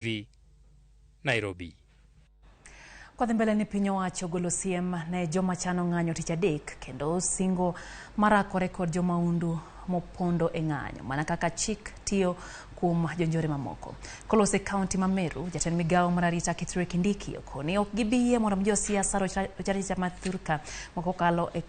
TV, Nairobi. Kwadhi mbele ni piny owacho ogolo siem ne joma chano ng'anyo tich adek kendo singo marakore kod jomaundu mopondo e ng'anyo mana kaka chik tiyo kuom jonjore mamoko. Koloso e kaunti ma Meru, jatend migawo mar arita Kithure Kindiki okoni ok gibi yie mondo mi josiasa roch arita ma thurka kokalo e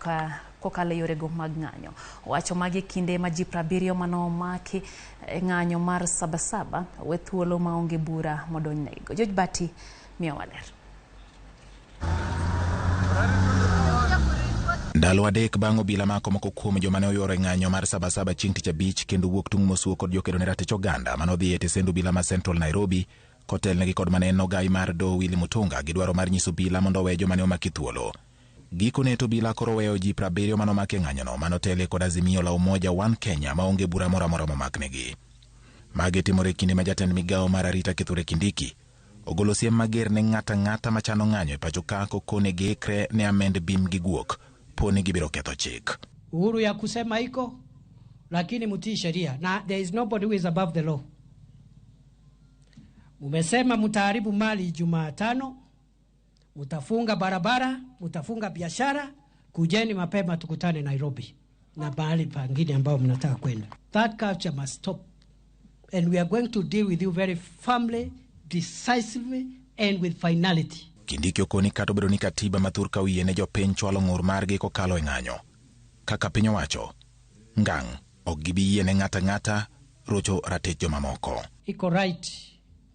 kokalo e yorego mag ng'anyo. Owacho magi e kinde ma ji 70 manomaki e ng'anyo mar Sabasaba owe thuolo maonge bura modonjnegigo. George Bati miyowa ler. Ndalo 3 bang' obila mako moko kuom joma ne oyuoro e ng'anyo mar Sabasaba chieng' tich abich kendo wuok tung' mosuo kod jokedo ne ratich oganda manodhi e tesend obila ma Central Nairobi kotelnegi kod mane en ogai mar doho Willy Mutunga gi dwaro mar nyiso obila mondo owe joma ne omaki thuolo. Gikone to obila koro oweyo ji 70 manomaki e ng'anyono manotelie kod Azimio la Umoja One Kenya maonge bura moro amora momaknegi. Magi timore e kinde ma jatend migawo mar arita Kithure Kindiki ogolo siem mager ne ng'ata ng'ata machano ng'anyo e pacho ka kokone giikre ne amend bim gi guok poni gibiro ketho chik. Uhuru ya kusema iko, lakini mutii sheria na there is nobody who is above the law. Mumesema mutaharibu mali Jumatano, mutafunga barabara, mutafunga biashara, kujeni mapema tukutane Nairobi na mahali pangine ambao mnataka kwenda. That culture must stop and we are going to deal with you very firmly, decisively and with finality. Kindiki okoni kata obedo ni katiba ma thurka oyie ne jopiny chwalo ng'ur margi kokalo e ng'anyo. Kaka piny owacho, ngang' ok gibi yie ne ng'ata ng'ata rocho ratich jomamoko. Iko right.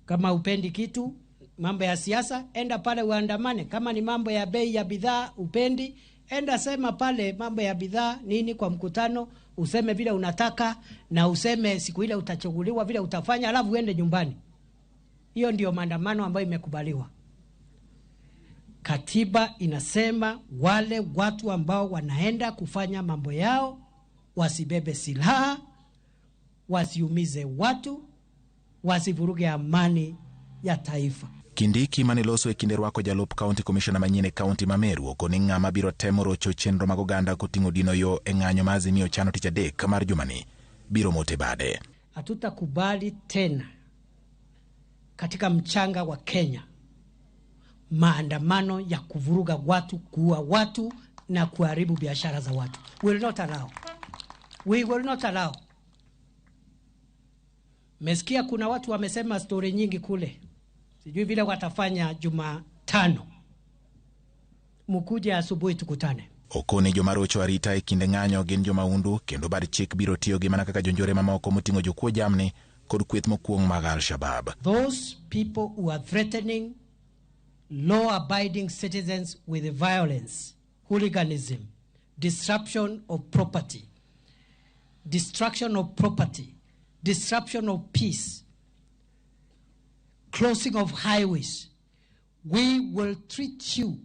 Kama upendi kitu, mambo ya siasa, enda pale uandamane. Kama ni mambo ya bei ya bidhaa upendi, enda sema pale mambo ya bidhaa nini kwa mkutano, useme vile unataka na useme siku ile utachaguliwa vile utafanya, alafu uende nyumbani. Hiyo ndio maandamano ambayo imekubaliwa. Katiba inasema wale watu ambao wanaenda kufanya mambo yao wasibebe silaha, wasiumize watu, wasivuruge amani ya taifa. Kindiki mane loso e kinde rwako jalup county commissioner manyien e county ma Meru okoni ng'ama biro temo rocho chenro mag oganda koting'o dino yo e ng'anyo ma Azimio chano tich adek mar jumani biro mote bade. Hatutakubali tena katika mchanga wa Kenya maandamano ya kuvuruga watu, kuua watu na kuharibu biashara za watu. We will not allow. We will not allow. Mesikia kuna watu wamesema story nyingi kule. Sijui vile watafanya Jumatano. Mukuje asubuhi tukutane. Okoni joma rocho arita e kinde ng'anyo gin jomaundu kendo bad chik biro tiyo gi mana kaka jonjore mamoko moting'o jokuo jamni kod kweth mokuong' mag Al-Shabaab. Those people who are threatening law-abiding citizens with violence, hooliganism, disruption of property, destruction of property, disruption of peace, closing of highways, we will treat you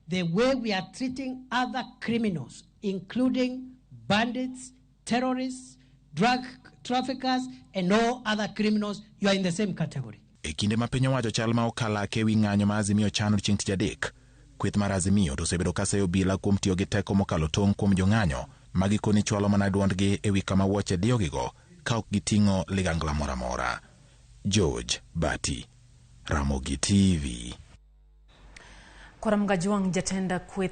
the way we are treating other criminals, including bandits, terrorists, drug traffickers, and all other criminals. You are in the same category. E kinde ma piny owacho chal ma okalake ewi ng'anyo ma Azimio chano chieng' tich adek, kweth mar Azimio to osebedo ka seyo obila kuom tiyo gi teko mokalo tong' kuom jong'anyo ma gikone chwalo mana duondgi ewi kama wuoche diyogigo ka ok giting'o ligangla moro amora. George Bati, Ramogi TV. Koramga Jwang' jatend kweth